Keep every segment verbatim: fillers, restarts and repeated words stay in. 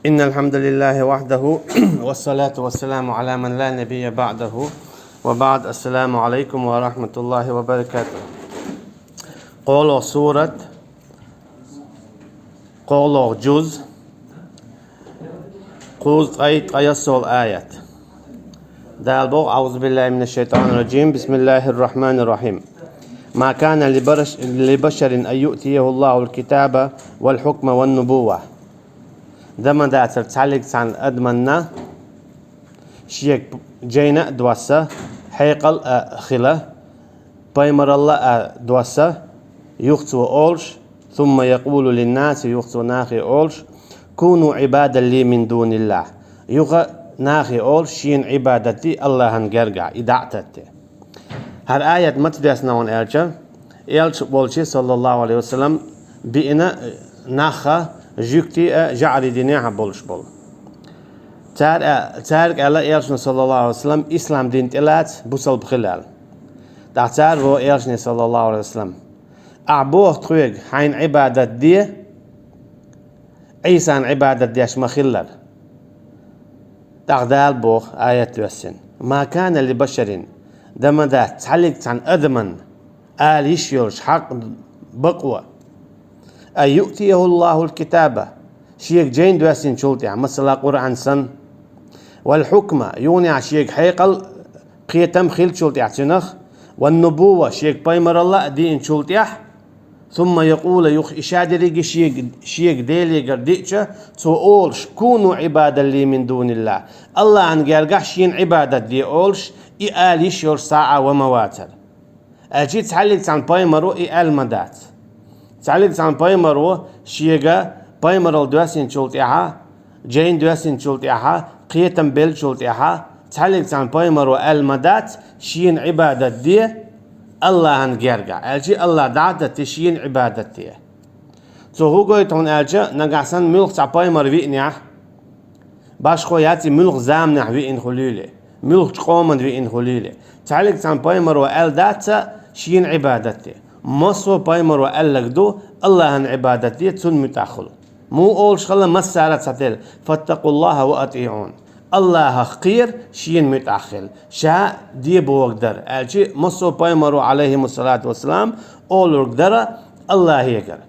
إن الحمد لله وحده والصلاة والسلام على من لا نبي بعده وبعد. السلام عليكم ورحمة الله وبركاته. КхоалагӀа сурат, кхоалагӀа жуз, кхузткъеи ткъеяссола аят. Дала боху: أعوذ بالله من الشيطان الرجيم. بسم الله الرحمن الرحيم. ما كان لبرش-، لبشر أن يؤتيه الله الكتاب والحكم والنبوة. Дан ма дацара цхьаллиг цхьана адаманна шега жайна а доссаь, хьекъал а хила, пайхамаралла а доссаь, юха цо олуш: ثم يقول للناس, юха цо нахе олуш: كونوا عبادا لي من دون الله. Юха нахе олуш шена Ӏибадат де АллахӀан гергахь, и дӀа а тетте. ХӀара аят маца доьссина хьуна аьлча, Элча волчу, саллаллаху Ӏалайхи ва саллам, биъна нах а, жуьгти а жаӀарий динехь а болуш болу. Цара а-, цаьрга аьлла Элчано, саллаллаху Ӏалайхи ва саллам, ислам дин тӀелаца, бусалба хила аьлла. ТӀаккха цара боху Элчане, саллаллаху Ӏалайхи ва саллам: «Ахьа боху тхоьга, хьайна Ӏибадат де, Ӏийсан Ӏибадат деш ма-хиллара». ТӀаккха Дала боху, аят доьссина: «ما كان لبشر», дан ма дац цхьаллиг цхьана адаман ала йиш йолуш хьакъ, бакъо: «أن يؤتيه الله الكتاب», шега жайна доьссинчул тӀаьхьа, масала, Къуръан санна, «والحكم», юханехь шега хьекъал, кхетам хиллачул тӀаьхьа цуьнах, «والنبوة», шега пайхамаралла а диъначул тӀаьхьа, «ثم يقول», юха и шадерриге шега, шега Делегара диъча, цо олуш: «كونوا عبادا لي من دون الله», АллахӀан гергахь шена Ӏибадат де олуш, и ала йиш йолуш цхьа а ва ма вацара. Аьлча цхьаллиг цхьана пайхамаро и аьлла ма дац. Цхьаллиг цхьана пайхамаро шега пайхамаралла доьссинчул тӀаьхьа, жайна доьссинчул тӀаьхьа, кхетам беллачул тӀаьхьа, цхьаллиг цхьана пайхамаро аьлла ма дац: «Шена Ӏибадат де АллахӀан гергахь», аьлча АллахӀ дӀа а тетте шена Ӏибадат де. Цо хӀун гойту хьуна аьлча, нагахь санна муьлхха цхьа пайхамар виънехь, башхо яц и муьлхха заманахь виъна хуьлийла, муьлххачу къоман виъна хуьлийла. Цхьаллиг цхьана пайхамаро аьлла дац цо шена Ӏибадат де. Массо а пайхамаро аьлларг ду: АллахӀан Ӏибадат де, цунна муьтӀахь хуьла. Муха олуш хилла массара а цхьатерра: «فاتقوا الله وأطيعون». АллахӀах кхера, шена муьтӀахь хила, ша де бохург дара, аьлча массо а пайхамаро, Ӏалайхимуссалату вассалам, олург дара АллахӀегара.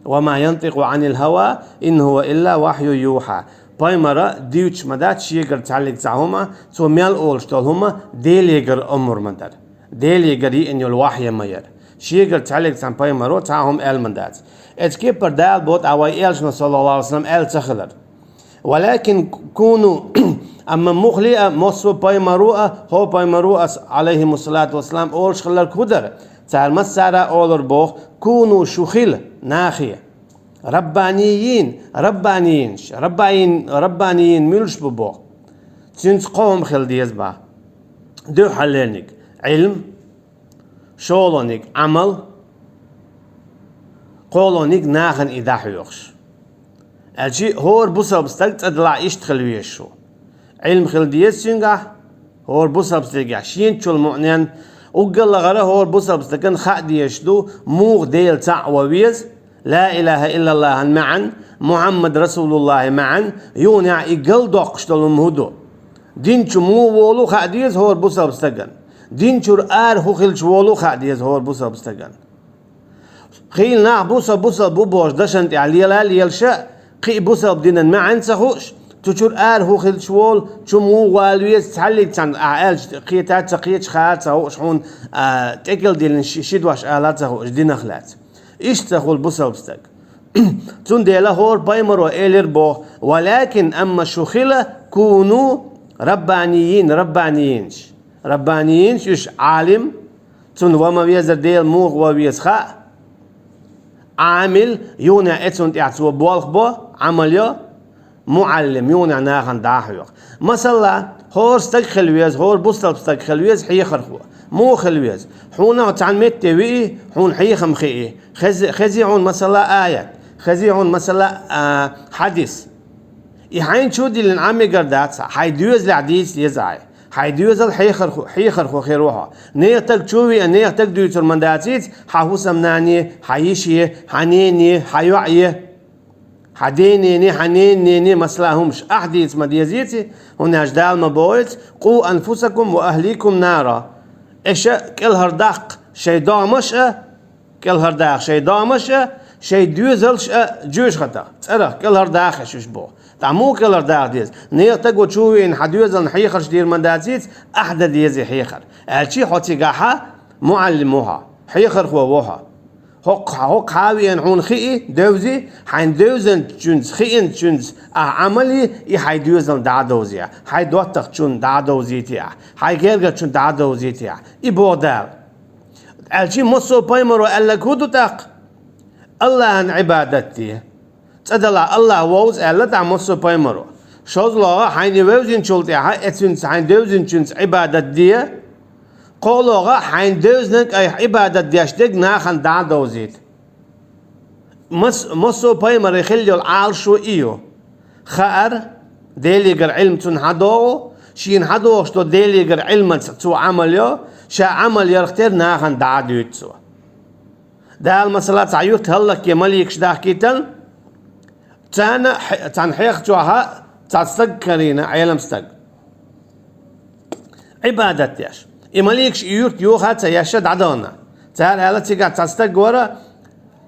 «وما ينطق عن الهوى إن هو إلا وحي يوحى». Пайхамара дуьйцуш ма дац шегара цхьаллиг цхьа хӀума, цо мел олуш долу хӀума Делегара омра ма дара. Делегара йиъна йолу вахьйа ма яра. Шегара цхьаллиг цхьана пайхамаро цхьа а хӀума аьлла ма дац. Эцу кепара Дала боху тӀаккха вайн Элчано, саллаллаху Ӏалайхи ва саллам, аьлла ца хилар. «ولكن كونوا», амма муххале а, массо а пайхамаро а, хӀокху пайхамаро а, Ӏалайхимуссалату вассалам, олуш хилларг хӀун дара? Цара массара а олура боху: «كونوا», шу хила нахе, «ربانيين», раббанийинаш, раббанийин, раббанийин муьлш бу боху? Цуьнца кхо хӀума хила деза боху. Дуьххьарлерниг Ӏилм, шолгӀаниг Ӏамал, кхоалгӀаниг нахана и дӀахьоьхуш. Аьлча хӀора бусалба стаг цӀа делахь иштта хила везаш ву. Ӏилм хила деза цуьнгахь, хӀора бусалба стагехь, шена чул муънен, уггар а лахара хӀора бусалба стагана хаа дезаш ду, муха Дела цхьаъ ван веза, ла илаха иллаллахӀан маьӀна, Мухьаммад расулуллахӀи маьӀна, юханехь и галдоккхуш долу хӀума хӀун ду. Дин чу муха волу хаа деза хӀора бусалба стагана. Дин чуьра ара хӀун хилча волу хаа деза хӀора бусалба стагана. Хийла нах бусалба, бусалба бу бохуш дашна тӀехь лела а лелаш а, кхин а бусалба динан маьӀна ца хууш, цу чуьра ара хӀун хилча волу, чу муха вала веза, цхьаллиг цхьаьна ахь аьлча кхета а ца кхеташ, хаа а ца хууш хьуна, а, тӀекӀел диллина ши, ши дош ала а ца хууш динах лаьцна. Иштта ца хуьлу бусалба стаг. Цундела хӀора пайхамаро элира боху: «ولكن», амма шу хила, «كونوا ربانيين», раббанийинаш. Раббанийинаш уьш Ӏалим, цунна ван ма везара, Дела муха ван веза хаа, Ӏамил, юханехь э цунна тӀехь цо болх бо, Ӏамал йо, муӀаллим, юханехь нахана дӀа а хьоьху. Масала, хӀора стаг хила веза, хӀора бусалба стаг хила веза хьехархо. Муха хила веза? Хьуна цхьана метте вии, хьуна хьехам хии, хези, хези хьуна масала аят, хези хьуна масала, а, хьадис. И хьайна чу а диллина Ӏаммигара дац, хьайн доьзалехь дийца деза хьайн. Хьайн доьзал хьехархо, хьехархо хир ву хьо. Нехан стаг чу а веана, нехан стаг дуьйцур ма дацийца хьан хӀусамнане, хьан йише, хьан нене, хьан йоӀе. Хьан денений, хьан ненанений, масала, хӀумаш ахь дийца ма дезийта, хӀунда аьлча Дала ма боху: «Къу анфусакум ва ахликум нара». Аша кӀелхьардаккха шайн догӀмаш а, кӀелхьардаха шайн догӀмаш а, шайн доьзалш а жоьжахатех, цӀарах кӀелхьардаха аша уьш боху. ТӀаккха муха кӀелхьардаха деза? Нехан стага чу а веана хьан доьзална хьехарш дийр ма дацийта, ахь дан деза и хьехар. Аьлча хьо цигахь муӀаллим ву хьо, хьехархо ву хьо. ХӀокху, хӀокху хьан а веана хьуна хии, девзи, хьайна девзинчуьнца, хиинчуьнца ахь Ӏамал е, и хьайн доьзална дӀа а довзий ахь, хьайн доттагӀчунна дӀа а довзийтий ахь, хьайн гергарчунна дӀа а довзийтий ахь. И боху Дала. Аьлча массо а пайхамаро аьлларг хӀун ду тӀаккха? АллахӀан Ӏибадат де. ЦӀа далахь АллахӀ вовза аьлла тӀаккха массо а пайхамаро. ШозлагӀа, хьайна и вевзинчул тӀаьхьа, эцуьнца хьайна девзинчуьнца Ӏибадат де. КхоалогӀа, хьайна девзинарг, айхьа Ӏибадат деш дерг нахана дӀа а довзийта. Мас-, массо а пайхамаре хилла йолу Ӏалашо и ю. Хаар, Делегара Ӏилма цунна хьан догӀу, шена хьан догӀуш долу Делегара Ӏилмаца цо Ӏамал йо, ша Ӏамал ярх тера нахана дӀа а дуьйцу цо. Дала, масала, цхьа юьрта хӀаллакьхи маликаш дахкийтина, царна хье-, царна хьех чохь цхьа стаг карийна, Ӏелам стаг. Ӏибадат деш. И маликаш и юьрта йоха а ца еш дӀадахана. Цара аьлла, цигахь цхьа стаг вара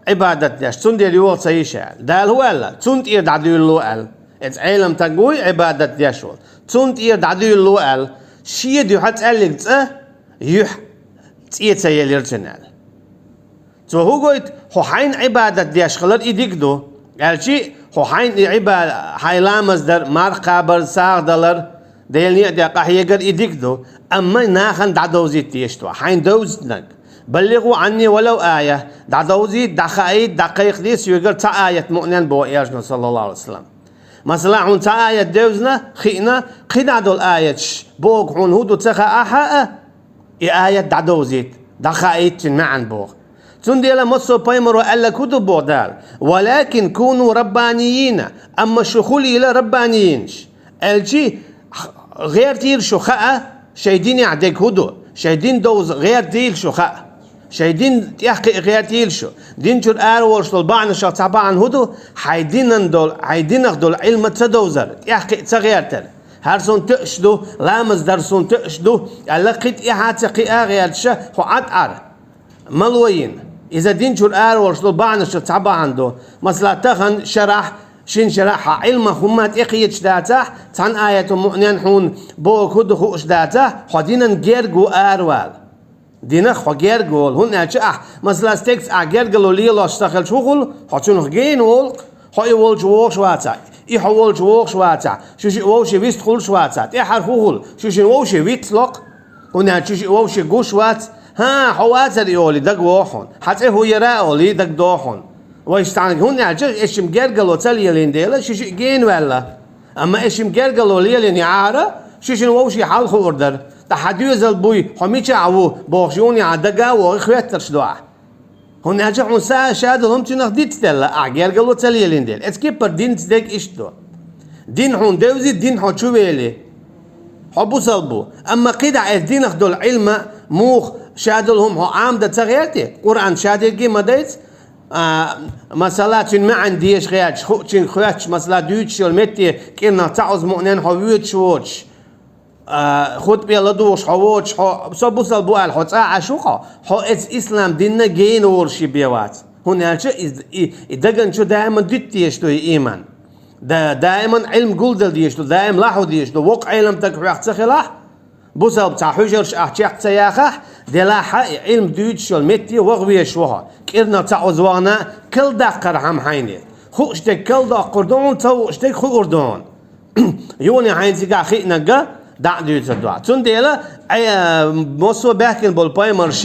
Ӏибадат деш, цундела йоха ца йиш аьлла. Дала хӀун аьлла? Цунна тӀера дӀадуьйлало аьлла. Иза Ӏелам стаг вуй, Ӏибадат деш волу. Цунна тӀера дӀадуьйлало аьлла. Шен дуьхьа цӀаьллиг цӀа юьхь цӀе ца елира цуьнан аьлла. Цо хӀун гойту, хьо хьайна Ӏибадат деш хилар и дика ду, аьлчи, хьо хьайна и Ӏиба-, хьайн ламаз дар, марха кхабар, сагӀа далар, Делан некъа тӀе къахьегар и дика ду, амма нахана дӀадовзийта дезаш ду, хьайна довзийтинарг. «БаллигӀу Ӏанни валав айя», дӀадовзийта, дӀахаийта, дӀакхайкхадийта соьгара цхьа аят мукъанен боху Элчано, саллаллаху Ӏалайхи ва саллам. Масала, хьуна цхьа аят девзина, хиъна, кхидӀа долу аяташ бохург хьуна хӀун ду ца хаахь а, и аят дӀадовзийта, дӀахаийта цуьнан маьӀна боху. Цундела массо а пайхамаро аьлларг хӀун ду боху Дала: «Валакин куну раббанийина», амма шу хуьлийла раббанийинаш. Аьлчи, гӀертийла шу хаа, шайн динехь дерг хӀун ду, шайн дин довза гӀертийла шу хаа. Шайн дин тӀехь кхиа гӀертийла шу. Дин чуьра ара волуш долу бахьанашах цхьа бахьана хӀун ду? Хьайн динан долу, хьайн динах долу Ӏилма ца довзар, тӀехь кхиа ца гӀертар. ХӀара суна тоьаш ду, ламаз дар суна тоьаш ду, аьлла, кхин тӀехьа а ца кхиа а гӀерташ, хьо Ӏад Ӏара. Мало йина. Иза дин чуьра ара волуш долу бахьанашах цхьа бахьана ду. Масала, тахана шарахь, шина шарахь хьан Ӏилмах хӀумма тӀекхеташ дацахь, цхьана аятан мукъанен хьуна бохург хӀун ду хууш дацахь, хьо динан герга ву аравала. Динах хьо герга волу, хӀунда аьлча ахь, масала, стегца ахь гергарло лелош ца хилча хӀун хуьлу, хьо цунах гена волу-кх, хьо и волчу вогӀуш вацахь, и хьо волчу вогӀуш вацахь, шу шиъ вовшийн вист хуьлуш вацахь, тӀаьхьара хӀун хуьлу, шу шина вовшийн виц ло-кх, хӀунда аьлча шу шиъ вовшийн гуш вац, хӀан, хьо вацара и олий, дага вогӀу хьуна, хьан цӀе хӀун яра а олий, дага догӀу хьуна. Вайша цхьаьнга, хӀунда аьлча эшшим гергарло ца лелийна дела, шу шиъ гена ваьлла. Амма эшшим гергарло лелийна яхьара, шу шина вовшийн хьал хуур дара. Ткъа хьан доьзал буй, хьо мичахь ву, бохуш юна яхьа дага а вогӀий, хоьттарш до ахь. ХӀунда аьлча хьуна са а шадолу хӀума цуьнах дицделла, ахь гергарло ца лелийна дела. Эцу кепара динца дерг иштта ду. Дин хьуна девзи, дин хьо чу вели. Хьо бусалба ву. Амма кхидӀа эцу динах долу Ӏилма, муха шадолу хӀума хьо Ӏамадан ца гӀерти, Къуръан шадерриге а ма дайца, а, масала, цуьнан маьӀна деша гӀерташ, хуучуьнга хоьттуш, масала, дуьйцуш йолу метте кӀирнах цхьа Ӏуза мукъанен хьо воьдуш воцуш, а, хутбе ладугӀуш хьо воцуш, хьо, со бусалба ву аьлла, хьо цӀа Ӏаш ву-кх хьо, хьо эцу ислам динна гена волуш бен вац. ХӀунда аьлча и, и, и дагана чу даиман дуьтта дезаш ду и ийман. Да-, даиман Ӏилма гулдала дезаш ду, даим лахьо дезаш ду, воккха Ӏелам стаг хьоьх ца хилахь, бусалба цхьа хьуьжарш ахь чекх ца яхахь, делахь а и Ӏилма дуьйцуш йолу метте ваха везаш ву хьо. КӀирнах цхьа Ӏуза вахана, калдаккхархьама хьайна. Хууш дерг калдоккхур ду хьуна, ца хууш дерг хуур ду хьуна. Юна хьайна цигахь хиънарг дӀа а дуьйцур ду ахь. Цундела, ай, а, массо а баьхкина болу пайхамарш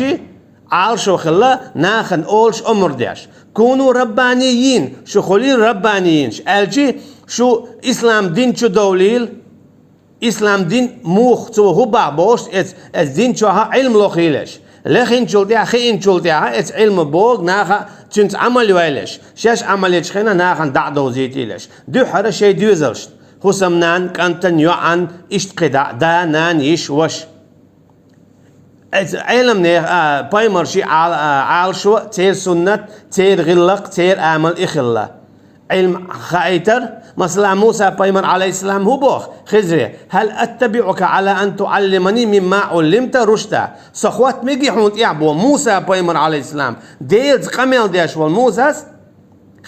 Ӏалашо хилла нахана олуш омра деш. «Куну раббанийин», шу хуьлийла раббанийинаш, аьлчи шу ислам дин чу довлийла. Ислам дин муха, цо хӀун боху бохуш, эц-, эцу дин чохь Ӏилма лохийлаш. Лехинчул тӀаьхьа, хиинчул тӀаьхьа эцу Ӏилма богу наха цуьнца Ӏамал йойлаш. Шаьш Ӏамал ечу хенахь нахана дӀа а довзийтийлаш. Дуьххьара шайн доьзалшна. ХӀусамнан, кӀантан, йоӀан, иштта кхидӀа, да, нана, йиша, ваша. Эцу Ӏеламнех, а, пайхамарши Ӏала-, а, Ӏалашо, церан суннат, церан гӀиллакх, церан амал и хилла. Ӏилма хаийтар, масала, Муса пайхамар, алейхиссалам, хӀу боху Хизре: «Хьал аттабиӀука Ӏала ан туӀаллимани мимма Ӏуллимта рушда?» Со хӀотта мегий хьуна тӀехь, боху Муса пайхамар, алейхиссалам, Делаца къамел деш волу Мусас,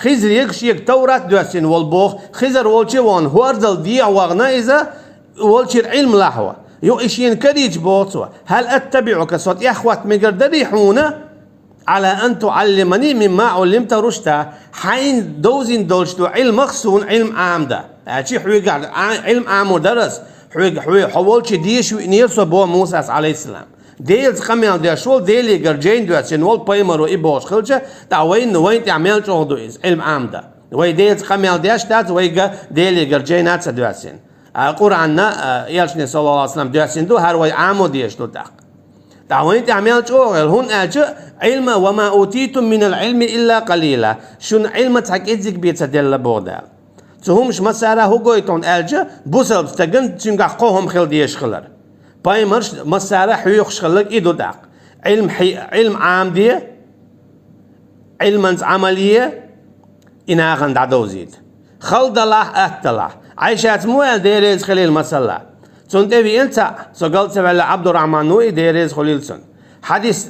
Хизриг шега Таврат доьссина волу боху, Хизар волчу а вахана, хӀордал дехьа вахана иза, волчуьра Ӏилма лахьо. Юха и шена карийча боху цо: «Хьал аттабиӀука, со тӀехь хӀотта мегар дарий хьуна, Ӏала ан туӀаллимани мимма Ӏуллимта рушда, хьайна довзийна долчу Ӏилмах суна Ӏилма Ӏамадан. Аьлча хьоьгахь Ӏа-, Ӏилма Ӏамор дара ас, хьоьга, хьо, хьо волчу деша виънера со», — боху Мусас, алейхиссалам. Делаца къамел деш волу, Делегара жайна доьссина волу пайхамаро и бохуш хилча, тӀаккха вайна, вайна тӀехь мел чӀогӀа ду иза, Ӏилма Ӏамадан. Вай Делаца къамел деш дац, вайга Делегара жайна а ца доьссина. А Къуръанна, а, элчане, саллаллаху алейхи ва саллям, доьссина ду, хӀара вай Ӏамо дезаш ду тӀаккха. ТӀаккха вайна тӀехь мел чӀогӀа хила, хӀунда аьлча Ӏилма, «ва ма утитум минал Ӏилми илла къалила», шуна Ӏилма цхьа кӀеззиг бен ца делла, боху Дала. Цу хӀуманаш массара хӀу гойту хьуна аьлча, бусалба стагана цуьнгахь кхо хӀума хила дезаш хилар. Пайхамарш массара хьоьхуш хилларг и ду тӀаккха: Ӏилма хьи-, Ӏилма Ӏамаде, Ӏилманца Ӏамал е, и нахана дӀадовзийта. Хала далахь, атта далахь. Ӏайшаца муха аьлла, Дела реза хуьлийла, масала? Цунна тӀе веана цхьаъ, со гал ца ваьлла, Ӏабдурахьман ву и, Дела реза хуьлийла цунна. Хьадис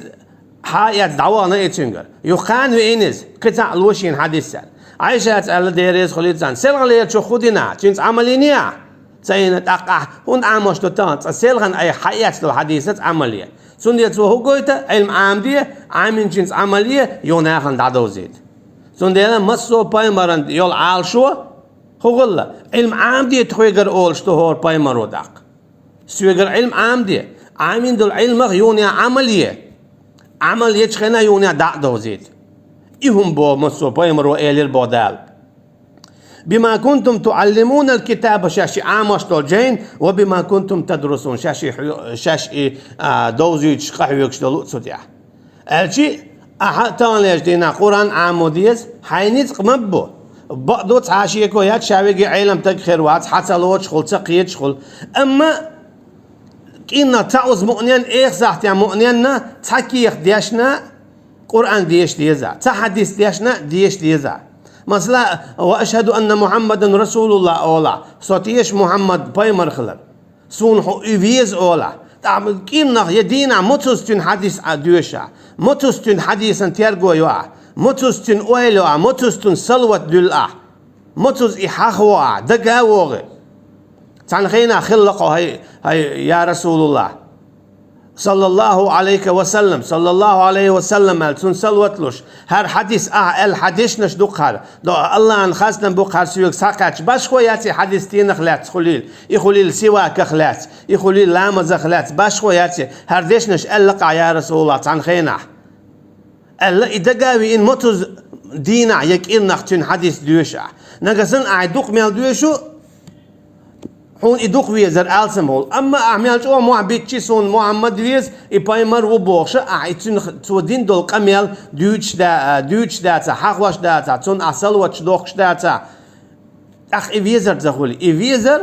хьа а эцна дӀавахана и цуьнгара. Юха кхана веана иза, кхин цхьаъ ло шена хьадис аьлла. Ӏайшаца аьлла, Дела реза хуьлийла царна: «Селханлерачо хӀу дина ахь? Цуьнца Ӏамал йиний ахь?» Ца йина, тӀаккха ахь хӀунда Ӏамош ду тахана, цкъа селхана айхьа хьаэцна долу хьадисаца Ӏамал е. Цундела цо хӀу гойту: Ӏилма Ӏамаде, Ӏаминчуьнца Ӏамал е, юха нахана дӀадовзийта. Цундела массо а пайхамаран йолу Ӏалашо хӀу хилла, Ӏилма Ӏамаде тхоьгара олуш ду хӀора пайхамаро тӀаккха. Соьгара Ӏилма Ӏамаде, Ӏамийна долу Ӏилмах юха Ӏамал е, Ӏамал ечу хенахь юха дӀа а довзийта. И хӀума боху массо а пайхамаро элира, боху Дала. «Бима кунтум туаллимунал китаба», шаьш и Ӏамош долу жайна, «ва бима кунтум тадрусун», шаьш и хьо-, шаьш и, а, довзуьйтуш къахьоьгуш долу цу тӀехь. Аьлчи, ахьа таханлерчу дийнахь Къуръан Ӏамо деза, хьайн ницкъ ма бу. Бакъду, цхьа а шеко яц, ша веге Ӏелам таг хир вац, хьа ца лоцуш хуьлу, ца кхеташ хуьлу. Амма кӀирнах цхьа уза муъненна, эха сахьтехь муъненна, цхьа кехат дешна, Къуръан деша деза, цхьа хьадис дешна, деша деза. Масала, «Ва ашхаду анна Мухаммадан расулуллах» олахь, со теша Мухаммад пайхамар хилар. Суна хьо и веза олахь. ТӀаккха кӀирнах я дийнахь муцуза цуьнан хьадис а доьшахь, муцуза цуьнан хьадисан терго йо ахь, муцуза цуьнан ойла йо ахь, муцуза цунна салават дуьллу ахь, муцуза и хьахаво ахь, дага а вогӀий. Цхьана хенахь хилла кхо хьай, хьай, я Расулуллах. Саллаллаху алейка ва саллам, саллаллаху алейхи ва саллам аьлла, цунна салават луш, хӀара хьадис ахьа аьлла хьан дешнаш ду-кх хӀара, до Аллахьан хастам бу-кх хӀара соьга схьакхаьчча, башхо яц и хьадис стенах лаьцна хуьлийла, и хуьлийла сиваках лаьцна, и хуьлийла ламазах лаьцна, башхо яц и, хӀара дешнаш аьлла-кх ахьа, я Расулаллах, цхьана хенахь. Аьлла, и дага а виъна, муцуза дийнахь я кӀирнах цуьнан хьадис доьшу ахь. Нагахь санна ахьа дукха мел доьшу, хьуна и дукха везар алсам хуьлу. Амма ахьа мел чӀогӀа мохь биччи, суна Мухьаммад веза, и пайхамар ву бохуша, ахьа и цуьнан, цо дина долу къамел дуьйцуш да-, дуьйцуш дацахь, хьахош дацахь, цунна ахьа салаваташ дохкуш дацахь, тӀаккха и везар ца хуьлу. И везар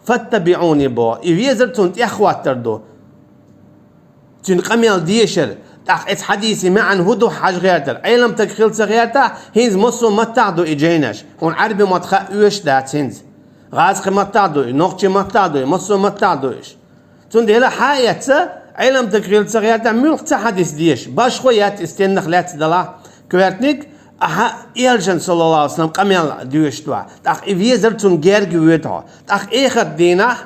«фаттабиӀуни» боху. И везар цунна тӀеххоттар ду. Цуьнан къамел дешар, тӀаккха эцу хьадисан маьӀна хӀун ду хьажа гӀертар. Ӏелам таг хила ца гӀертахь, хӀинца массо а маттахь ду и жайнаш. Хьуна Ӏаьрби мотт хаа оьшуш дац хӀинца. ГӀазкхийн маттахь ду и, нохчийн маттахь ду и, массо а маттахь ду уьш. Цундела хьа а эцна, Ӏелам таг хила ца гӀертахь, муьлхха цхьа хьадис деша. Башхо яц и стеннах лаьцна далахь, коьртаниг, ахьа элчан, саллаллаху алейхи ва саллям, къамел доьшуш ду ахь. ТӀаккха и везар цунна герга воьду хьо. ТӀаккха эхарт дийнахь,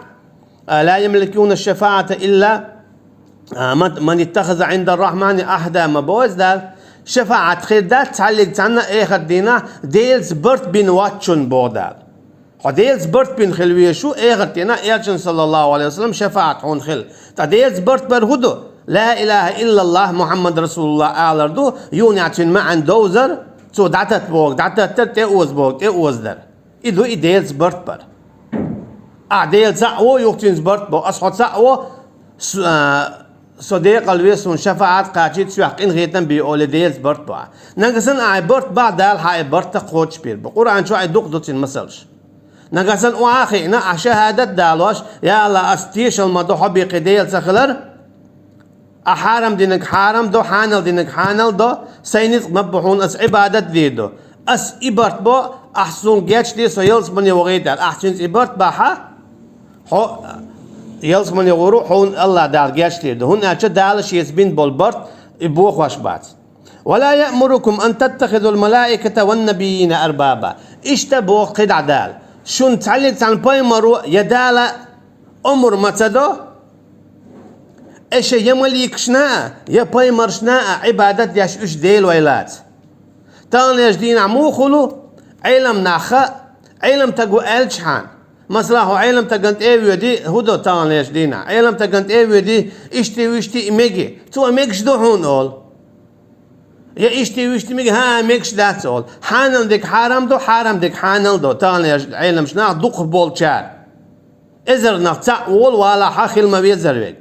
«لا يملكون الشفاعة إلا من اتخذ عند الرحمن عهدا», ма боху иза Дала. ШафаӀат хир дац цхьаллиг цхьанна а эхарт дийнахь, Делаца барт бина воцчунна, боху Дала. Хьо Делаца барт бина хила везаш ву эхарт дийнахь, элчанна, саллаллаху алейхи ва саллям, шафаӀат хьуна хила. Ткъа Делаца барт бар хӀун ду? «Ла илаха иллаллах, Мухьаммад расулуллах» алар ду, юха цуьнан маьӀна довзар, цо дӀататта бохург дӀататтар, тӀеоза бохург тӀеозадар. И ду и Делаца барт бар. Ахь Дела цхьаъ ву, юха цуьнца барт бо. Ас хьо цхьаъ ву, с-, а, со декъал ве, суна шафаӀат кхачийта, соьх къинхетам бе олий, Делаца барт бо ахь. Нагахь санна ахь и барт бахь, Дала хьан и барт кхочушбийр бу. Къуръан чохь и дукха ду цуьнан масалш. Нагахь санна охьа а хиъна, ахь шахӀадат далош: «Я АллахӀ, ас тешал ма до хьо бен кхин Дела ца хилар». Ахь хьарам динарг хьарам до, хьанал динарг хьанал до, сайн ницкъ ма бу хьуна, ас Ӏибадат дийр ду. Ас и барт бо, ахь суна гечде, со ялсамане вахийта аьлла. Ахь цуьнца и барт бахь, хьо ялсамане гӀур ву, хьуна Аллах Дала гечдийр ду. ХӀунда аьлча Дала шеца бина болу барт и бохош бац. «ولا يأمركم أن تتخذوا الملائكة والنبيين أربابا». Иштта боху кхидӀа Дала: шуна цхьаьллиг цхьана пайхамаро я Дала омра ма ца до, аша я маликашна а, я пайхамаршна а Ӏибадат деш уьш Дела вай лаца. Таханлерчу дийнахь муха хуьлу? Ӏелам нах а, Ӏелам таг ву аьлчхьана. Масала, хьо Ӏелам таган тӀе а воьдий, хӀун до таханлерчу дийнахь? Ӏелам таган тӀе а воьдий, иштта, вуьшта и меги. Цо мегаш ду хьуна олу. Я иштта, вуьшта меги, хӀан, мегаш дац олу. Хьанал дика хьарам до, хьарам дика хьанал до. Таханлерчу Ӏеламчу нах дукхахболчара. Эзарнах цхьаъ волу валахь, хила ма везара верг.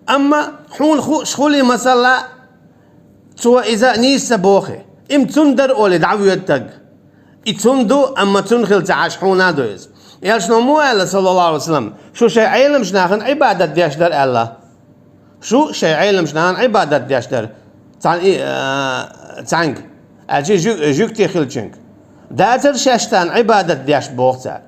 Амма хьуна хууш хуьлий, масала, цо иза нийса ца бохий, и-м цунна дара олий дӀавоьду таг. И цунна ду, амма цунна хила ца Ӏаш хьуна а ду иза. Элчано муха аьлла, саллаллаху Ӏалайхи ва саллам, шу шайн Ӏеламчу нахана Ӏибадат деш дара аьлла. Шу шайн Ӏеламчу нахана Ӏибадат деш дара. Цхьана и, а, цхьаьнга. Аьлча жу-, жуьгти хилчуьнга. Дацара шаьш царна Ӏибадат деш, боху цара.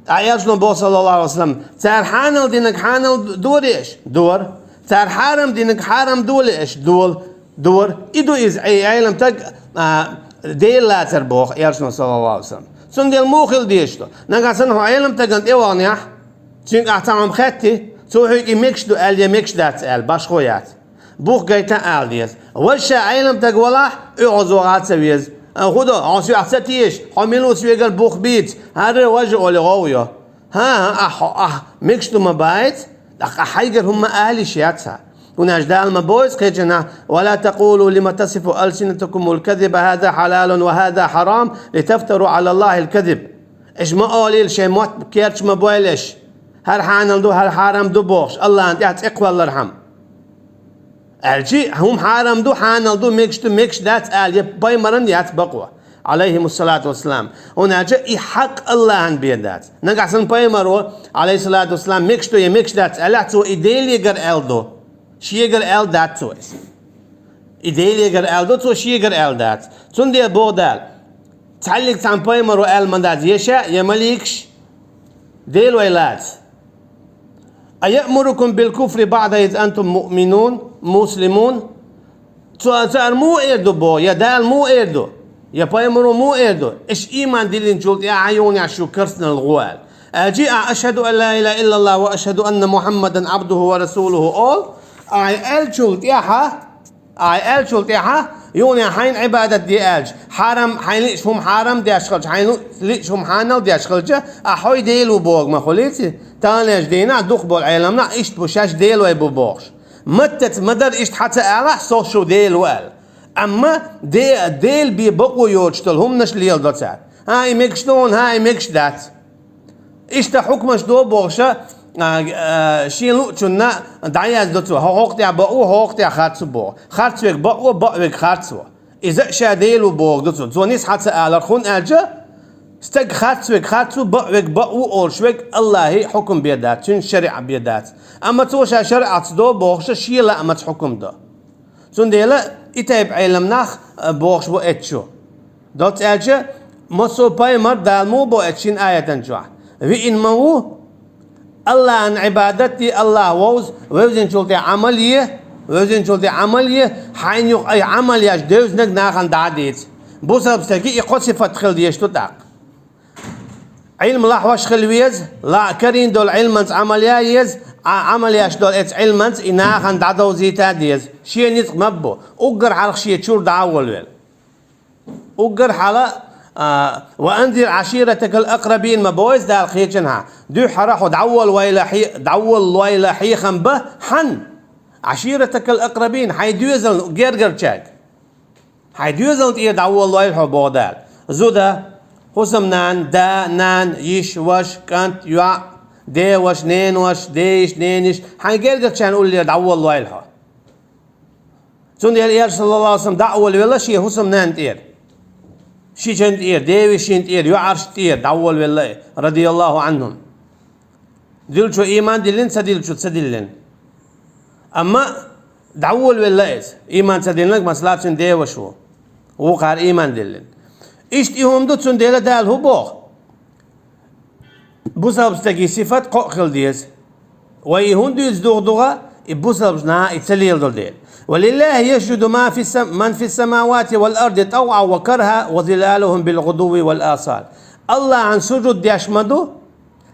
Ткъа Элчано боху, саллаллаху Ӏалайхи ва саллам, цара хьанал динарг хьанал дора аша? Дора. Цара хьарам динарг хьарам дола аша? Дола. Дора. И ду иза, Ӏе-, Ӏелам таг, а, Дела лацар, боху Элчано, саллаллаху Ӏалайхи ва саллам. Цундела муха хила дезаш ду? Нагахь санна хьо Ӏелам тагана тӀе вахнехь, цуьнга ахь цхьа хӀума хаьттий, цо хьоьга и мегаш ду аьлла я мегаш дац аьлла, башхо яц. Бух гайта а ала деза. Важа ша Ӏелам таг валахь, оьгӀаз ваха а ца веза. А, хӀун до, хьо соьх ца теша, хьо мила ву соьгара бух бийца, хӀара важа олий гӀовгӀа йо. ХӀан-хӀа, ахь, ахь мегаш ду ма бац, тӀаккха хьайгара хӀума ала йиш яц хьан. ХӀунда аьлча Дала ма боху кхечанхьа: «ولا تقولوا لما تصف ألسنتكم الكذب هذا حلال وهذا حرام لتفتروا على الله الكذب». Аша ма олийла, шайн мотт керча ма бойла аша, хӀара хьанал ду, хӀара хьарам ду бохуш, Аллахьан тӀехь цӀе кхоллархьама. Аьлчи, хӀума хьарам ду, хьанал ду, мегаш ду, мегаш дац ала я пайхамаран яц бакъо, Ӏалайхимуссалату вассалам. ХӀунда аьлча и хьакъ Аллахьан бен дац. Нагахь санна пайхамаро, Ӏалайхиссалату вассалам, мегаш ду я мегаш дац аьллехь, цо и Делегара аьлла ду. Шегара аьлла дац цо иза. И Делегара аьлла ду, цо шегара аьлла дац. Цундела боху Дала: цхьаьллиг цхьана пайхамаро аьлла ма дац, я ша, я маликаш Дела вай лаца. «أيأمركم بالكفر بعد إذ أنتم مؤمنون، مسلمون». Цо, цара муха эр ду боху, я Дала муха эр ду, я пайхамаро муха эр ду, аша ийман диллинчул тӀаьхьа юханехь шу керстанал гӀо аьлла? Аьлчи ахь: «أشهد أن لا إله إلا الله وأشهد أن محمدا عبده ورسوله», олу, ахь аьллачул тӀаьхьа, ахь аьллачул тӀаьхьа, юханехь хьайна Ӏибадат де аьлча, хьарам, хьайна лиъча хӀума хьарам деш хилча, хьайна лиъча хӀума хьанал деш хилча, ахь хьо Дела ву боху ма хуьлийци? Таханлерчу дийнахь дукхахболу Ӏеламнах иштта бу, шаьш Дела вай бу бохуш. Маттаца ма-дарра иштта хьан ца алахь, со шу Дела ву аьлла. Амма де-, Дела бен бакъо йоцуш долу хӀуманаш леладо цара. ХӀан, и мегаш ду хьуна, хӀан, и мегаш дац. Иштта хьукмаш до бохуша, а, а, шен луучунна дӀаяздо цо: хьо хӀокху тӀехь бакъ ву, хьо хӀокху тӀехь харц ву боху. Харц верг бакъ ву, бакъ верг харц ву. Иза а ша Дела ву боху ду цо. Цо нийса хьан ца алар, хӀунда аьлча стаг харц верг харц ву, бакъ верг бакъ ву олуш верг Аллахьан хьукам бен дац, цуьнан шариӀат бен дац. Амма цо ша шариӀатца до бохуша шен лаамаца хьукам до. Цундела и тайпа Ӏеламнах, а, бохуш бу эцчу. Доцца аьлча, массо а пайхамар Дала муха бо эцчу шина аятан чохь: виъна ма ву, Аллахьан Ӏибадат де, Аллахь вовза, вевзинчул тӀе Ӏамал е, вевзинчул тӀе Ӏамал е, хьайна юкъа айхьа Ӏамал еш девзинарг нахана дӀа а дийца. Бусалба стеган и кхо сифат хила дезаш ду тӀаккха. Ӏилма лахьош хила веза, ла-, карийна долу Ӏилманца Ӏамал ян еза, а Ӏамал еш долу эцу Ӏилманца и нахана дӀадовзийта а деза. Шен ницкъ ма бу, уггар хьалха шен чуьра дӀа а волавелла. Уггар хьала, а, «وأنذر عشيرتك الأقربين» ма боху Дала кхечанхьа. Дуьххьара хьо дӀаволавойла хье-, дӀаволавойла хьехам бан хьан? «عشيرتك الأقربين», хьайн доьзална гергарчаьрга. Хьайн доьзална тӀера дӀаволавойла хьо, боху Дала. Зуда, хӀусамнана, да, нана, йиша, ваша, кӀант, йоӀ, ден ваша, ненан ваша, ден йиша, ненан йиша, хьайн гергарчарна уллера дӀаволавойла хьо. Цундела Элча, саллаллаху Ӏалайхи ва саллам, дӀа а волавелла шен хӀусамнанна тӀера. Шичан тӀера, ден вешин тӀера, йоӀаршна тӀера дӀаволавелла и, радияллаху Ӏанхум. Диллачо ийман диллина, ца диллачо ца диллина. Амма дӀаволавелла иза. Ийман ца диллинарг, масала, цуьнан ден ваша ву. Вукхара ийман диллина. Иштта и хӀума ду, цундела Дала хӀун боху? Бусалба стагийн сифат кхоъ хила деза. Вай и хӀунда дуьйцу дугӀа-дугӀа? И бусалбачу наха и ца леладо дела. «ولله يسجد ما في السم-، من في السماوات والأرض طوعا وكرها وظلالهم بالغدو والآصال». АллахӀана сужуд деш ма ду,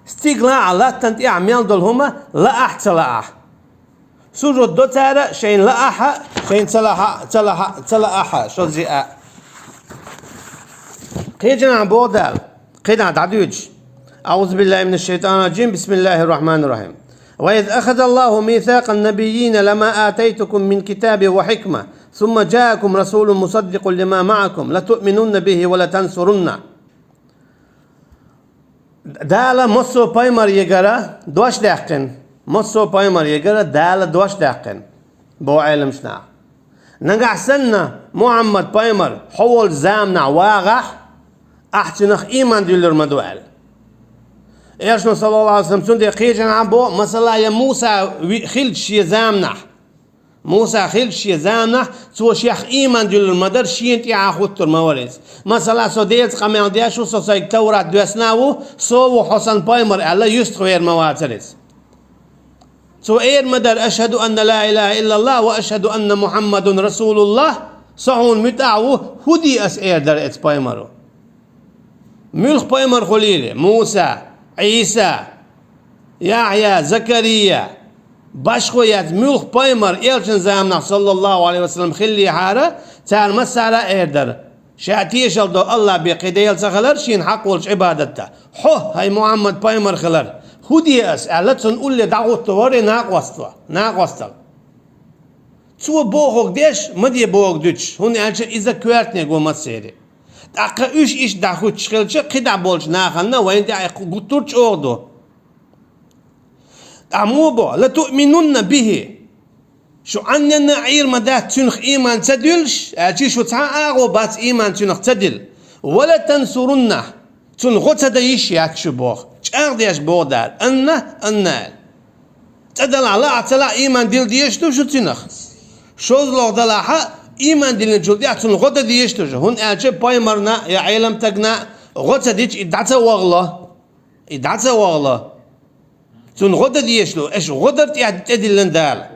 стигалахь а, латтана тӀехь а мел долу хӀума, лаахь а, ца лаахь а. Сужуд до цара шайна лаахь а, шайна ца лаахь а, ца лаахь а, ца лаахь а, шозза а. Кхечанхьа боху Дала, кхидӀа дӀадуьйцуш: أعوذ بالله من الشيطان الرجيم. بسم الله الرحمن الرحيم. وإذ أخذ الله ميثاق النبيين لما آتيتكم من كتاب وحكمة ثم جاءكم رسول مصدق لما معكم لتؤمنن به ولتنصرنه. Дала массо а пайхамарегара дош даьккхина. Массо а пайхамарегара Дала дош даьккхина, боху Ӏеламнаха. Нагахь санна Мухьаммад-пайхамар хьо волчу заманахь вагӀахь, ахь цуьнах ийман дуьллур ма ду аьлла. Элчано, саллаллаху Ӏалайхи ва саллам, цундела кхечанхьа боху, масала, я Муса ви-, хилча шен заманахь, Муса хилча шен заманахь, цо шех ийман дуьллур ма дара, шена тӀаьхьа хӀуттур ма вара иза. Масала, со Делаца къамел деш ву, со сайга Таврат доьссина а ву, со ву хьо санна пайхамар аьлла, юьстах вер ма вацара иза. Цо эр ма дара: «Ашхаду анна ла илаха иллаллах ва ашхаду анна Мухьаммадан расулуллах», со хьуна муьтӀахь ву, хӀун де ас, эр дара оцу пайхамаро. Муьлха пайхамар хуьлийла: Муса, Ӏийса, Яхьъя, Закария, башхо яц муьлха пайхамар элчан заманахь, саллаллаху Ӏалайхи ва саллам, хиллехьара, цара массара а эр дара: «Ша тешалла до Аллах бен кхин Дела ца хилар, шена хьакъ волчу Ӏибадатта. Хьо, хӀай Мухьаммад, пайхамар хилар. ХӀун де ас?» аьлла, цунна улле дӀахӀуттур вара и накъостал, накъостал. Цо бохург деш, ма де бохург дуьтуш, хӀунда аьлча иза коьртаниг ву массеран. ТӀаккха уьш иштта дӀахӀуьттуш хилча, кхидӀа болчу нахана вайна тӀехь гуттар а чӀогӀа ду. ТӀаккха муха бо: «Ла туъминунна бихи». Шу Ӏанненна а Ӏийр ма дац цуьнах ийман ца дуьллуш, аьлча шу цхьа а агӀо бац ийман цуьнах ца дилла. «Ва ла тансурунна». Цунна гӀо ца дан йиш яц шу боху. ЧӀагӀдеш боху Дала: «Анна, анна», аьлла. ЦӀа далахь, лаахь, ца лаахь, ийман дилла дезаш ду шу цуьнах. ШозлагӀа далахь а, ийман диллинчул тӀаьхьа цунна гӀо дан дезаш ду шу. ХӀунда аьлча пайхамарна я Ӏеламстагна гӀо ца дича, и дӀа ца вахало. И дӀа ца вахало. Цунна гӀо дан дезаш ду, аша гӀо дар тӀе-, тӀедиллина Дала.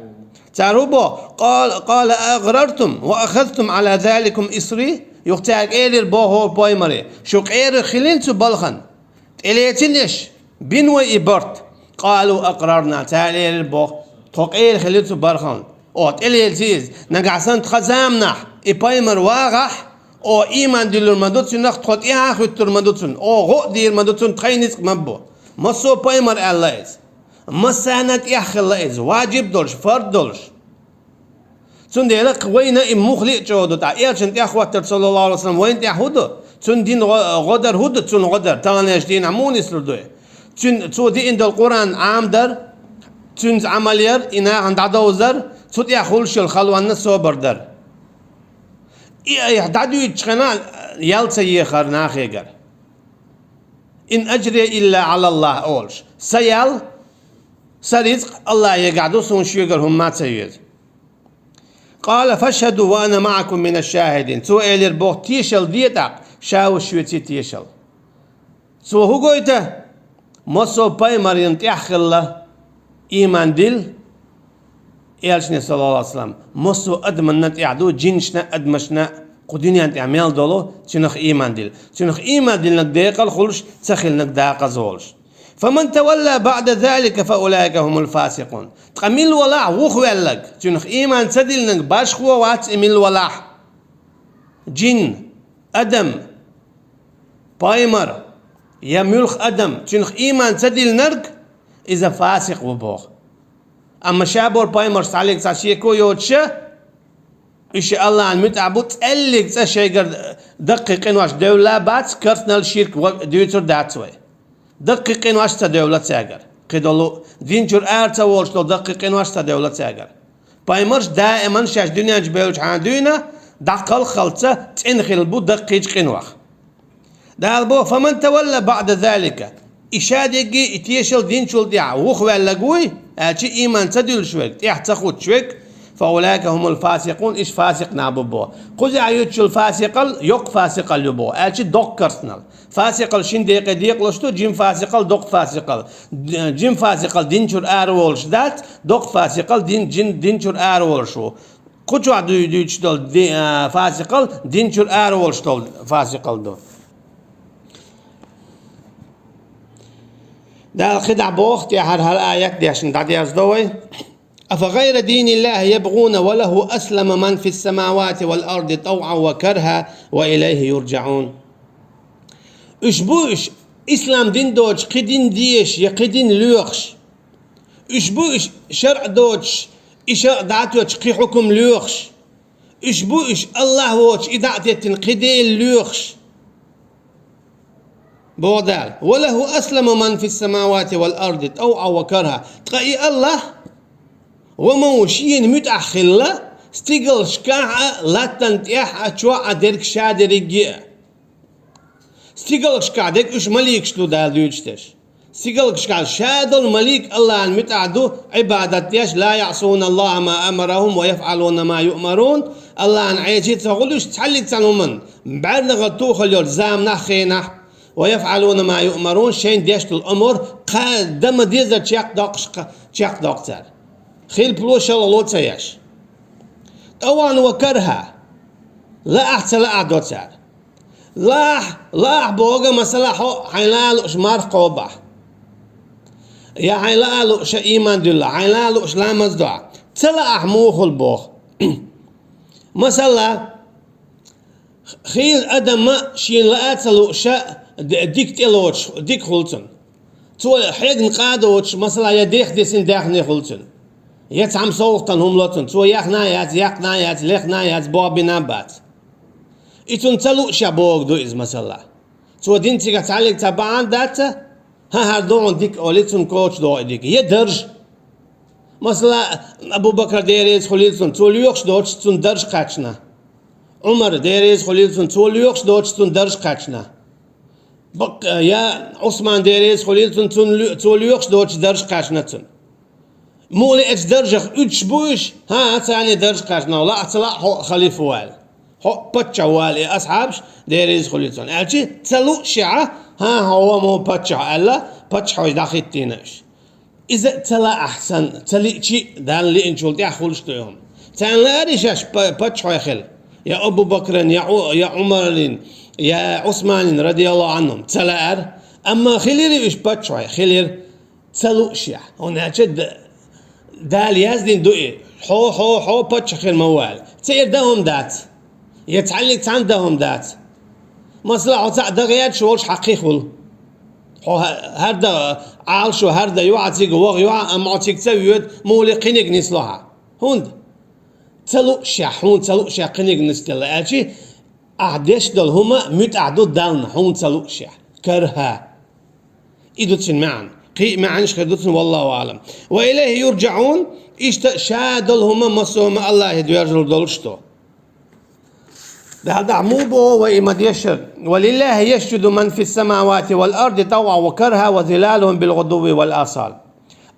Цара хӀун бо: «Къала, къала акърартум ва ахазтум Ӏала заликум исри?» Юха цаьрга элира боху пайхамаре: «Шу къера хилина цу балхана? ТӀелецина аша, бина вай и барт?» Къалу акърарна, цара элира боху: «Тхо къера хилира цу бархана». О, тӀелеци иза. Нагахь санна тхан заманахь и пайхамар вагӀахь, о, ийман диллур ма ду цуьнах, тхо тӀаьхьа а хӀуьттур ма ду цунна, о, гӀо а дийр ма ду цунна, тхайн ницкъ ма бу. Массо а пайхамар аьлла иза. Массарна тӀехь хилла иза, ваджиб долуш, фард долуш. Цундела вайна и муххале а чӀогӀа ду, тӀаккха элчан тӀехь хӀоттар, саллаллаху Ӏалайхи ва саллам, вайна тӀехь хӀун ду? Цуьнан дин гӀо-, гӀо дар хӀун ду? Цунна гӀо дар, таханлерчу дийнахь муха нислур ду и? Цуьнан, цо диъна долу Къуръан Ӏамадар, цуьнца Ӏамал яр, и нахана дӀадовзар, цу тӀехь хуьлуш йолу халонна собар дар. И айхьа дӀадуьйцучу хенахь ял ца ехар нахегара. «Ин аджрия илла Ӏалаллах», олуш. Сан ял, сан рицкъ Аллахьегахь ду, суна шуьгара хӀумма а ца еза. «Къала фашхаду ва ана маӀакум мина шахидин». Цо элира боху: «Тешалла де тӀаккха, ша ву шуьца тешалла». Цо хӀун гойту? Массо а пайхамарна тӀехь хилла, ийман дилла, элчане, саллаллаху Ӏалайхи ва саллам, массо а адаманна тӀехь ду, жинашна а, адамашна а, кху дуьнен тӀехь мел долу, цуьнах ийман дилла. Цуьнах ийман диллинарг декъала хуьлуш, ца хиллинарг декъаза волуш. «Фаман тавалла баъда залика фа улаика хумул фасикъун». Ткъа мила валахь вухаваьлларг, цуьнах ийман ца диллинарг, башхо а вац и мила валахь? Жин, адам, пайхамар я муьлха адам, цуьнах ийман ца диллинарг, иза фасикъ ву боху. Амма ша боху пайхамарш цхьаллиг цхьа шеко йоцуша, уьш Аллахьан муьтӀахь бу, цӀеллиг цӀа шайгара даккхий къинош девлла бац, керстанал, ширк ва-, дуьйцур дац вай. Даккхий къинош ца девлла цаьргара. Кхидолу дин чуьра ара ца волуш долу даккхий къинош ца девлла цаьргара. Пайхамарш даиман шаьш дуьнен чу бевллачхьана дуьйна, дӀакхалххалца цӀена хилла бу даккхийчу къинойх. Дала боху: «Фаман тавалла баъда залика». И ша дегги и тешал динчул тӀаьхьа вухаваьллаг вуй, аьлча ийман ца дуьллуш верг, тӀехь ца хуттуш верг, فأولئك هم الفاسقون, иш фасикъ нах бу боху. Кхузахь юьтуш йолу фасикъал йоккха фасикъал ю боху, аьлча доккха керстанал. Фасикъал шина декъе декъалуш ду, жима фасикъал доккха фасикъал. Д-, жима фасикъал дин чуьра ара волуш дац, доккха фасикъал дин, жин, дин чуьра ара волуш ву. Кху чохь дуй-, дуьйцуш долу ди-, а, фасикъал дин чуьра ара волуш долу фасикъал ду. Дала кхидӀа боху, тӀаьхьара хӀара аят дешна дӀадерзадо вай. أفغير دين الله يبغون وله أسلم من في السماوات والأرض طوعا وكرها وإليه يرجعون. Уьш бу уьш, ислам дин доцуш кхин дин дезаш я кхин дин лоьхуш? Уьш бу уьш, шарӀ доцуш, и шарӀ дӀа а тоьттуш кхин хьукам лоьхуш? Уьш бу уьш, Аллахь воцуш и дӀа а теттина кхин дела лоьхуш? Боху Дала: وله أسلم من في السماوات والأرض طوعا وكرها. Ткъа и Аллахь, ва ма ву шена муьтӀахь хилла, стигалшкахь а, латтана тӀехь а, чохь а дерг ша дерриге а. Стигалшкахь дерг уьш маликаш ду Дала дуьйцуш дерш. Стигалшкахь ша долу малик Аллахьна муьтӀахь ду, Ӏибадат деш: لا يعصون الله ما أمرهم ويفعلون ما يؤمرون. Аллахьна Ӏеса ца хуьлуш, цхьаьллиг цхьана хӀуманна, бӀаьрнахана тухуш йолчу заманахь, хенахь, ويفعلون ما يؤمرون, шайна деш долу омар кхаа дан ма-деззара чекхдоккхуш, кха-, чекхдоккху цара. Хилпало, шалхало ца еш. طوعا وكرها, лаахь а, ца лаахь а до цара. Лаахь, лаахь боху, масала, хьо хьайна лаа лууш марха кхобахь. Я хьайна лаа лууш ийман дуьллахь, хьайна лаа лууш ламаз дохь. Ца лаахь муха хуьлу боху? Масала, хийла адамна шена лаа а ца лууш, д-, дика тӀелоцуш, дика хуьлу цунна. Цо хьегна къа а доцуш, масала, я дех дисина даьхни хуьлу цунна, я цхьамма совгӀатана хӀума ло цунна, цо яхна а яц, яккхина а яц, лехна а яц, бохбина а бац. И цунна ца луушехь бохург ду иза, масала. Цо дина цигахь цхьаьллиг цхьа бахьана дац, хӀан, хӀара ду хьуна дика олий, цунна коча доху и дика. Я дарж. Масала, Абу-Бакр, Дела реза хуьлийла цунна, цо лоьхуш доцуш цунна дарж кхаьчна. Ӏумар, Дела реза хуьлийла цунна, цо лоьхуш доцуш цунна дарж кхаьчна. Бак-, я Ӏусман, Дела реза хуьлийла цунна, цунна лоь-, цо лоьхуш доцуш дарж кхаьчна цунна. Муха лаьа, эцу даржах уьдуш бу уьш? ХӀан, царна дарж кхаьчна, лаахь а ца лаахь а хьо а халифа ву аьлла. Хьо а паччахь ву аьлла и асхьабаш, Дела реза хуьлийла цунна. Аьлча ца луушехь, хӀан, хьо ва ма ву паччахь аьлла, паччахьаш дӀахӀиттийна уьш. Иза а ца лаахь санна, ца лиъча а, Далла лиъначул тӀаьхьа хуьлуш ду и хӀума. Царна лаьара шаьш па-, паччахьой хила, я Абу-Бакран, я Ӏу-, я Ӏумаран, я Ӏусманан, радияллаху Ӏанхум, ца лаьара. Амма хилира уьш паччахьой, хилира. Ца луушехь. ХӀунда аьлча д-, Дала яздина ду и: хьо, хьо, хьо паччахь хир ма ву аьлла. Церан дан хӀума дац. Я цхьаьллиг цхьанна дан хӀума дац. Масала, хьо цхьаъ дан гӀерташ волуш хьан кхин хуьлу. Хьо хӀа-, хӀара дан, Ӏалашо хӀара дан ю хьан, цига ваха ю хьан, амма хьо цига ца воьду, муха ле кхиниг нисло хьан. ХӀунда? Ца луушехь, хьуна ца луушехь кхиниг нисделла, аьлча, ахь деш долу хӀума муьтӀахь ду Далла, хьуна ца луушехь. Карха. И ду цуьнан маьӀна. Кхин а маьӀнаш хир ду цуьнан, валлаху аӀлам. Ва илайхи юрджаӀун, иштта ша долу хӀума массо а хӀума Аллахье доьрзур долуш ду. Дала муха боху вай и ма-дешшара: ولله يسجد من في السماوات والأرض طوعا وكرها وظلالهم بالغدو والآصال.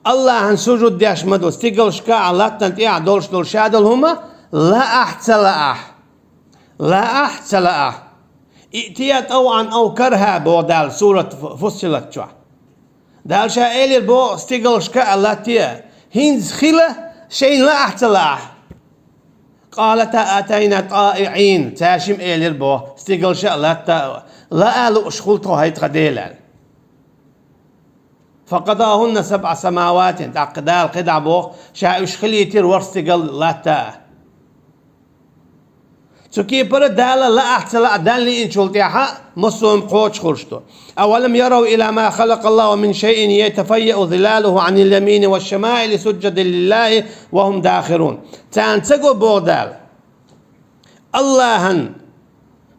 Аллахьан сужуд деш ма ду стигалшкахь а, латтана тӀехь а долуш долу ша долу хӀума, лаахь а, ца лаахь а. Лаахь а, ца лаахь а. ائتيا طوعا أو كرها, боху Дала сурат Фу-, Фуссилат чохь. Дала Ша элира боху стигалшка а, латте а: хӀинца хила, шайна лаахь а, ца лаахь а. قالتا أتينا طائعين. Цаьршимма элира боху, стигалша а, латта а: лаа лууш хуьлу тхо хӀай тхан Дела аьлла. فقضاهن سبع سماوات. ТӀаккха Дала кхидӀа боху, Ша уьш хилийтира ворхӀ стигал, латта а. Цу кепара Дала лаахь а, ца лаахь а, Далла лиъначул тӀаьхьа массо а хӀума кхочуш хуьлуш ду. أولم يروا إلى ما خلق الله من شيء يتفيأ ظلاله عن اليمين والشمائل سجدا لله وهم داخرون. Царна ца го, боху Дала, Аллахьан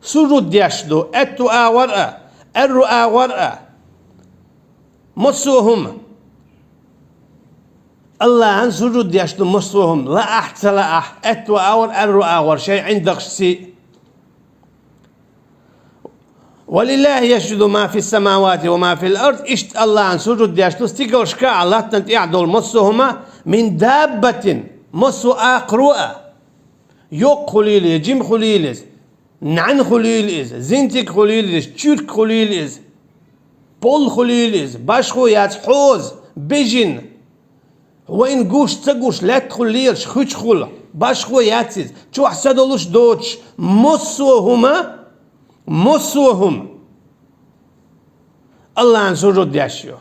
сужуд деш ду аьтту агӀор а, аьрру агӀор а массо а хӀума. Аллахьан сужуд деш ду массо а хӀума, лаахь а, ца лаахь а, аьтту агӀор а, аьрру агӀор а, шайн ӀиндагӀашций а. ولله يسجد ما في السماوات وما في الأرض. Иштта Аллахьан сужуд деш ду стигалшка а, латтана тӀехь а долу массо а хӀума, من دابة. Массо а акхаро а, йоккха хуьлийла иза, жима хуьлийла иза, нӀаьна хуьлийла иза, зинтиг хуьлийла иза, чуьрк хуьлийла иза, пол хуьлийла иза, башхо яц, хьоза, бежана, вайна гуш, ца гуш, лаьтта хуьлийла, хуьча хуьлийла, башхо яц иза, чохь са долуш, доцуш, массо а хӀума, массо а хӀума. Аллахьан сужуд деш ю.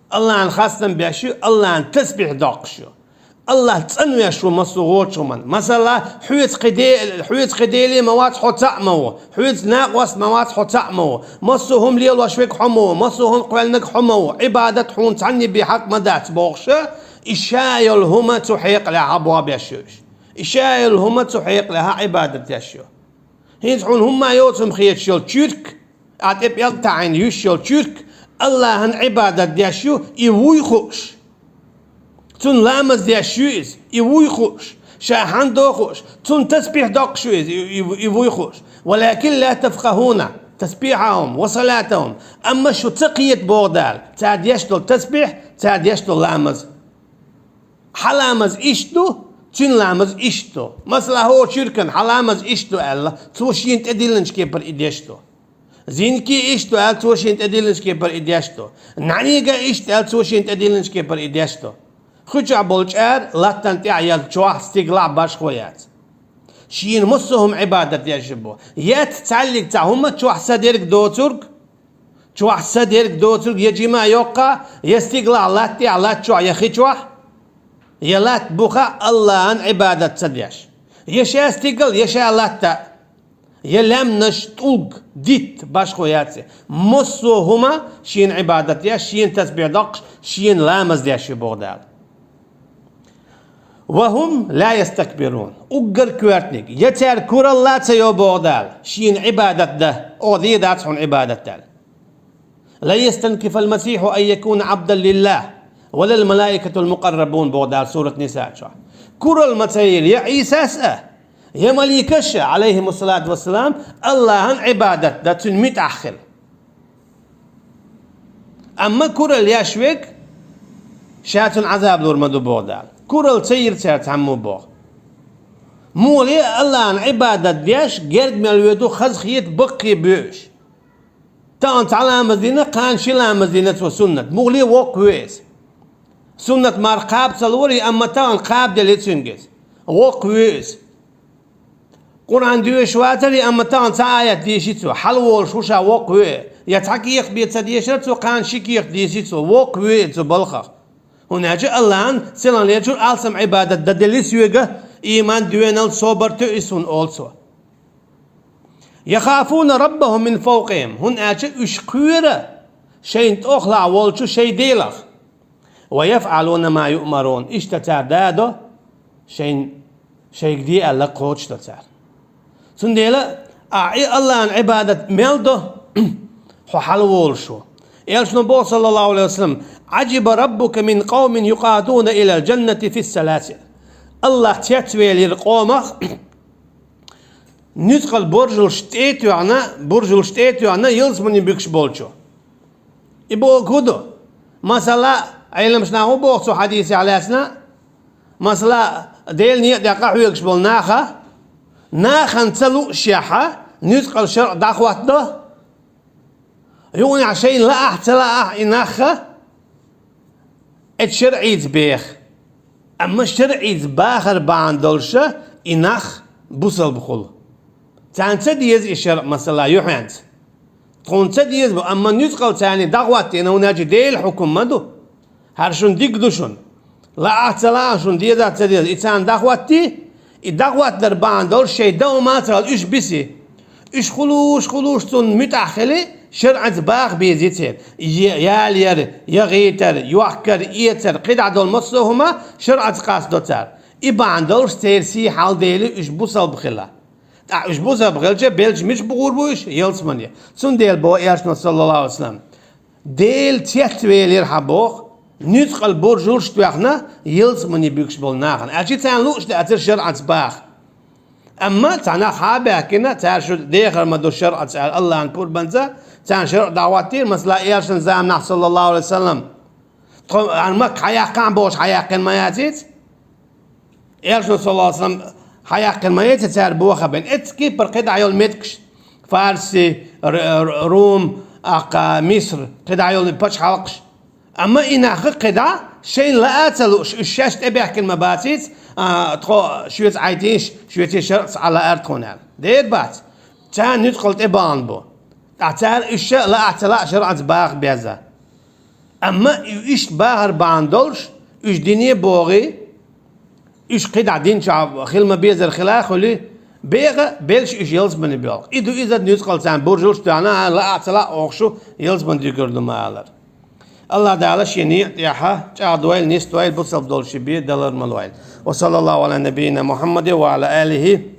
Аллахьан хастам беш ю, Аллахьан тасбихь доккхуш ю. Аллахь цӀанвеш ву массо а вочу хӀуманна. Масала, хьоьца кхин де-, хьоьца кхин деле ма вац, хьо цхьаъ ма ву, хьоьца накъост ма вац, хьо цхьаъ ма ву, массо а хӀума лелош верг хьо ма ву, массо а хӀума кхоьллинарг хьо ма ву, Ӏибадат хьуна цхьанне бен хьакъ ма дац бохуш, и ша йолу хӀума цу хьекъалехь а боху беш ю уьш. И ша йолу хӀума цу хьекъалехь а Ӏибадат деш ю. ХӀинца хьуна хӀумма а йоцург хеташ йолу чуьрк, а тӀе пӀелг таӀийна юьсуш йолу чуьрк, Аллахьан Ӏибадат деш ю, и вуй хууш. Цунна ламаз деш ю иза, и вуй хууш. Ша хьанна до хууш, цунна тасбихь доккхуш ю иза, и, и, и вуй хууш. «Валакин ла тафкъахуна тасбихьахум ва салатахум». Амма шу ца кхета боху Дала, цара деш долу тасбихь, цара деш долу ламаз. Хьан ламаз иштта ду, цуьнан ламаз иштта ду. Масала, хӀокху чуьркан хьан ламаз иштта ду аьлла, цо шена тӀедиллинчу кепара и деш ду. Зинтиге иштта ду аьлла, цо шена тӀедиллинчу кепара и деш ду. НӀаьнига иштта аьлла, цо шена тӀедиллинчу кепара и деш ду. Хуьчахь болу чӀара латтана тӀехь яьлла чохь, стигалахь башхо яц. Шена массо а хӀума Ӏибадат деш бу. Яц цхьаьллиг цхьа хӀума чохь са дерг доцург, чохь са дерг доцург я жима а йоккха, я стигалахь латта тӀехь, латта чохь, я хи чохь, я латта бухахь Аллахьан Ӏибадат ца деш. Я ша стигал, я ша латта, я лаьмнаш, тӀулг, дитт, башхо яц. Массо а хӀума шена Ӏибадат деш, шена тасбихь доккхуш, шена ламаз деш ю боху Дала. «Ва хум ла ястакбирун». Уггар коьртаниг, я цара куралла а ца йо боху Дала, шена Ӏибадат дан, оха де дац хьуна Ӏибадат аьлла. «Лан ястанкифал масихьу ан якуна Ӏабдан лиллахь, ва лал малаикатул мукъаррабун», боху Дала сурат Ниса чохь. Куралла ма ца йира я Ӏийсас а, я маликаш а, Ӏалайхимуссалату вассалам, Аллахьан Ӏибадат дан, цуьнан муьтӀахь хила. Амма куралла еш верг, ша цунна Ӏазаб лур ма ду боху Дала. Куралла ца йира цара цхьаммо боху. Муха ле а Аллахьан Ӏибадат деш, герга мел воьду, хазахета, баккхий бу уьш. Тахана цхьа ламаз дина, кхана ши ламаз дина цо суннат. Муха ле воккха ву иза. Суннат марха кхаба ца лорий, амма тахана кхаба делли цуьнга иза. Воккха ву иза. Къуръан доьшуш вацарий, амма тахана цхьа аят дийши цо, хьалаволуш ву ша, воккха ву и. Я цхьа кехат бен ца дешара цо, кхана ши кехат дийши цо, воккха ву и цу балхах. ХӀунда аьлча Аллахьан сийлахь лечуьра алсам Ӏибадат дан делли соьга, ийман, доьналла, собар тоьу иза хӀуна, олу цо. «Яхафуна раббахум мин фавкъихим», хӀунда аьлча уьш кхоьру шайна тӀохлахь волчу шайн Делах. «Ва яфъалуна ма юъмарун». Иштта цара да а до, шайн, шайга де аьлларг кхочушдо цара. Цундела ахь и Аллахьан Ӏибадат мел до, хьо хьалаволуш ву. Элчано боху, саллаллаху Ӏалайхи ва саллам: «Ӏажиба раббука мин къавмин юкъадуна илал жаннати фис саласил». Аллахь цецвелира къомах, нуьцкъала буржалш тӀе а тоьхна, буржалш тӀе а тоьхна, ялсамане буьгуш болчу. И бохург хӀун ду? Масала, Ӏеламчу наха хӀун боху цу хьадисехь лаьцна? Масала, Делан некъа тӀе къахьоьгуш болу наха, нахана ца луушшехьа, нуьцкъала шарӀ дӀахӀоттадо. Юкъанехь шайна лаахь а, ца лаахь а и нахха, эцу шарӀица беха. Амма шарӀица бахар бахьана долуша и нах бусалба хуьлу. Царна ца деза и шарӀ, масала, юьхьанца. Тхуна ца деза бу, амма нуьцкъала царна дӀахӀоттийна, хӀунда аьлча Делан хьукам ма ду. ХӀара шуна дика ду шуна. Лаахь а, ца лаахь а, шуна деза а, ца деза а, и царна дӀахӀоттий, и дӀахӀоттадар бахьана долуш шайн дан хӀума а ца хилла, уьш биси. Уьш хуьлуш, хуьлуш цунна муьтӀахь хили, шарӀаца баха беза церан. Я, яла яр, я гӀийтар, йохкар, эцар, кхидӀа долу массо а хӀума шарӀаца къастадо цара. И бахьана долуш церан сий хьалдели уьш бусалба хила. ТӀаккха уьш бусалба хилча, белча мича бухур бу уьш? Ялсамане. Цундела боху Элчано, саллаллаху Ӏалайхи ва саллам: Дела цецвелира хьан боху, нуьцкъала буржалш а тоьхна, ялсамане буьгуш болу нахана. Аьлча царна лууш дацара шарӀаца баха. Амма цхьа нах хьа а баьхкина, цара шу дехар ма ду шарӀаца аьлла, Аллахьан пурбанца, царна шарӀ дӀахӀоттийра, масала, Элчанан заманахь, саллаллаху Ӏалайхи ва саллам. Тхо хӀара Макка хьаяккхахьа бохуш хьаяьккхина ма яций иза? Элчано, саллаллаху алейхи ва саллям, хьаяьккхина ма яций цара бохабен. Эццигара кхидӀа йолу меттигаш: Фарси, Р-, Р-, Рум, аккха Миср, кхидӀа йолу пачхьалкхаш. Амма и нах кхидӀа шайна лаа а ца лууш, уьш шаьш тӀебаьхкина ма бацийца, а, тхо шуьца Ӏайтийша, шуьца шарӀаца Ӏа лаьара тхуна аьлла. Дера бац. Царна нуьцкъала тӀе бахана бу. Ткъа цара уьш ша лаахь ца лаахь шарӀаца баха беза. Амма иштта бахар бахьана долуш, уьш дине богӀий, уьш кхидӀа дин чохь хила ма безар хила а хуьлий, беха белш уьш ялсамане боьлху. И ду иза нуьцкъала царна буржалш а тоьхна, а, лаахь ца лаахь оха шу ялсамане дуьгур ду ма алар. Аллах Дала шен некъа тӀехь чӀагӀдойла, нисдойла, бусалба долуш бен далар ма лойла. Ва саллаллаху Ӏала набийина Мухьаммадин ва Ӏала алихи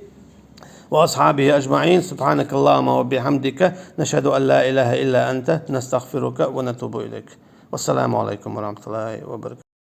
ва асхьабихи аджмаӀин. Субхьанакаллахумма ва бихьамдика, нашхаду ан ла илаха илла анта, настагъфирука ва натубу илайк. Вассаламу Ӏалайкум ва рахматуллахи ва баракатух.